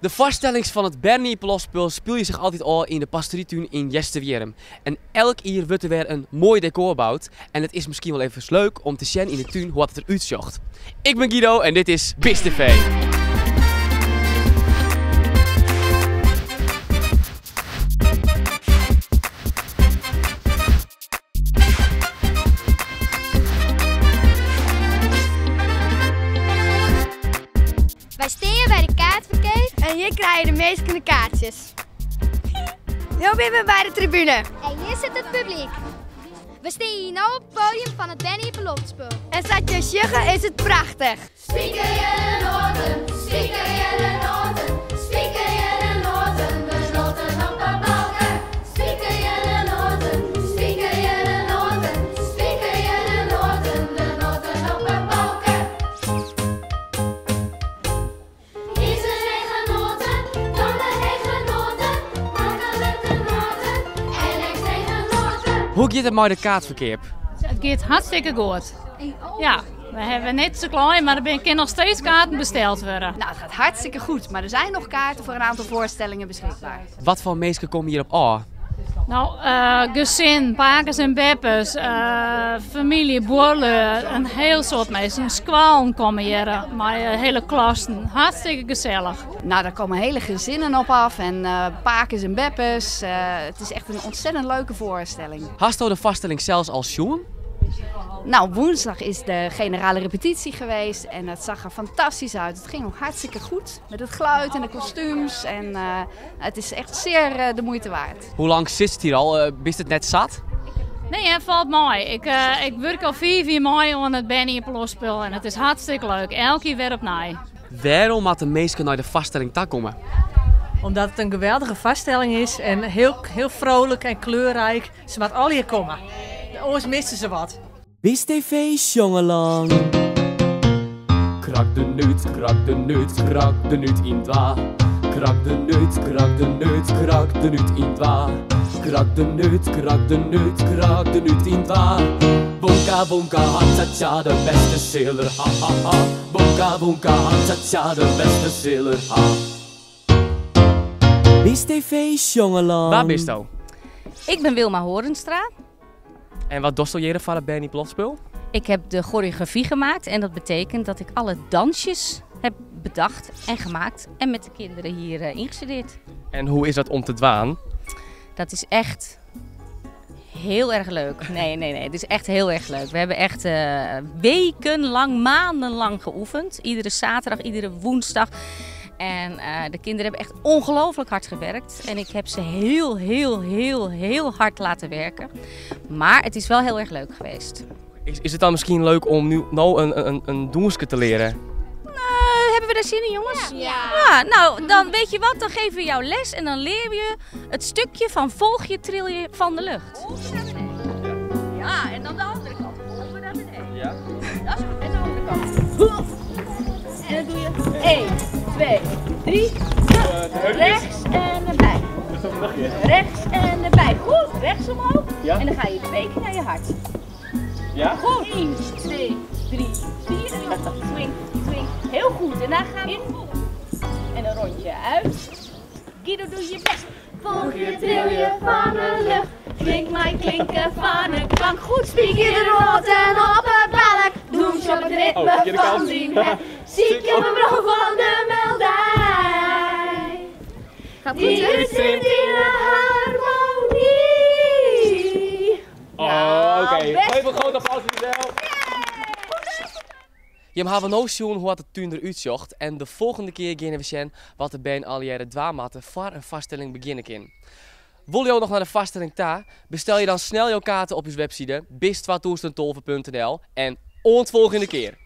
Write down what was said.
De foarstellings fan it Berneiepenloftspul spylje sich altyd ôf yn de Pastorietún yn Easterwierrum. En elk jier wurdt der wer in moai dekor boud en it is miskien wol efkes leuk om te sjen yn de tún hoe't it der útsjocht. Ik bin Guido en dit is BisTV. Wy stean by de kaartferkeap en hjir krije de minsken de kaartsjes. No binne we by de tribune. En hjir sit it publyk. We stean hjir no op it podium fan it Berneiepenloftspul. En sa't jo sjogge is it prachtich. Spikerje de noaten, spikerje de noaten, spikerje de noaten, de noaten op 'e balke. Spikerje de noaten, spikerje de noaten, spikerje de noaten, de noaten op 'e balke. Is de hege noaten, dan de hege noaten, maklike noaten en ekstreme noaten. Hoe giet it mei de kaartferkeap? It giet hartstikke goed. Ja, we hawwe net sa klein, mar der binne kinne noch steeds kaarten besteld wurde. Nou, het gaat hartstikke goed, maar er zijn nog kaarten voor een aantal voorstellingen beschikbaar. Wat foar minsken komme hjir op ôf? No, gesin, pakes en beppes, famylje, buorlju, in hiel soad minsken. Skoallen komme hjir mei hiele klassen. Hartstikke gesellich. Nou, daar komen hele gezinnen op af en pakes en beppes. Het is echt een ontzettend leuke voorstelling. Hasto de foarstelling sels al sjoen? Nou, woensdag is de generale repetitie geweest en dat zag er fantastisch uit. Het ging ook hartstikke goed met het geluid en de kostuums en het is echt zeer de moeite waard. Hoe lang sitst hjir al? Bist it net sat? Nee, het falt mei. Ik, ik wurk al 5 jier mei oan it Berneiepenloftspul en it is hartstikke leuk. Elk jier wer opnij. Wêrom moatte minsken nei de foarstelling ta komme? Omdat it in geweldige foarstelling is en hiel, hiel frolik en kleurryk. Se moatte allegear komme, oars misse se wat. BisTV Sjongelân. Krak de nút, krak de nút, krak de nút yn twa. Krak de nút, krak de nút, krak de nút yn twa. Krak de nút, krak de nút, krak de nút yn twa. Wonka, wonka, ha cha cha, de bêste sil er ha ha ha. Wonka, wonka, ha cha cha, de bêste sil er ha. BisTV Sjongelân. Wa bisto? Ik bin Wilma Horenstra. En wat dochsto hjir foar it Berneiepenloftspul? Ik heb de choreografie gemaakt en dat betekent dat ik alle dansjes heb bedacht en gemaakt en met de kinderen hier ingestudeerd. En hoe is dat om te dwaan? Dat is echt heel erg leuk. Nee, nee, nee. Het is echt heel erg leuk. We hebben echt wekenlang, maandenlang geoefend. Iedere zaterdag, iedere woensdag. En de kinderen hebben echt ongelooflijk hard gewerkt. En ik heb ze heel, heel, heel, heel hard laten werken. Maar het is wel heel erg leuk geweest. Is het dan misschien leuk om nu nou een doenske te leren? Hebben we daar zin in, jongens? Ja. Ja, nou, dan weet je wat, dan geven we jou les en dan leer je het stukje van volg je trilje van de lucht. Wolven naar beneden. Ja, en dan de andere kant. Wolven naar beneden. Ja. Dat is goed. En de andere kant. En dan doe je 1, 2, 3. Rechts en erbij. Rechts en erbij. Goed, rechts omhoog. Ja. En dan ga je 2 keer naar je hart. Ja? Goed. 1, 2, 3, 4. En dan swing, swing. Heel goed. En dan gaan we in. En een rondje uit. Guido, doe je best. Volg je trilje van de lucht. Klink maar klinken van een klank. Goed, spiek je de rot en op het balk. Doe ze op het ritme Oh, verkeerde van kant. die hek. Ziek je mijn bron van de meldij. Gaat goed, Die hè? zit in de harmonie. Oh, oké. Best Even een groot applaus voor jezelf. Je hebt nou zien hoe het tuin eruit zocht en de volgende keer gaan we zien wat de band allereerste dwaamatten voor een vaststelling beginnen kan. Wil je ook nog naar de vaststelling ta? Bestel je dan snel jouw kaarten op onze website bis2012.nl en ont volgende keer.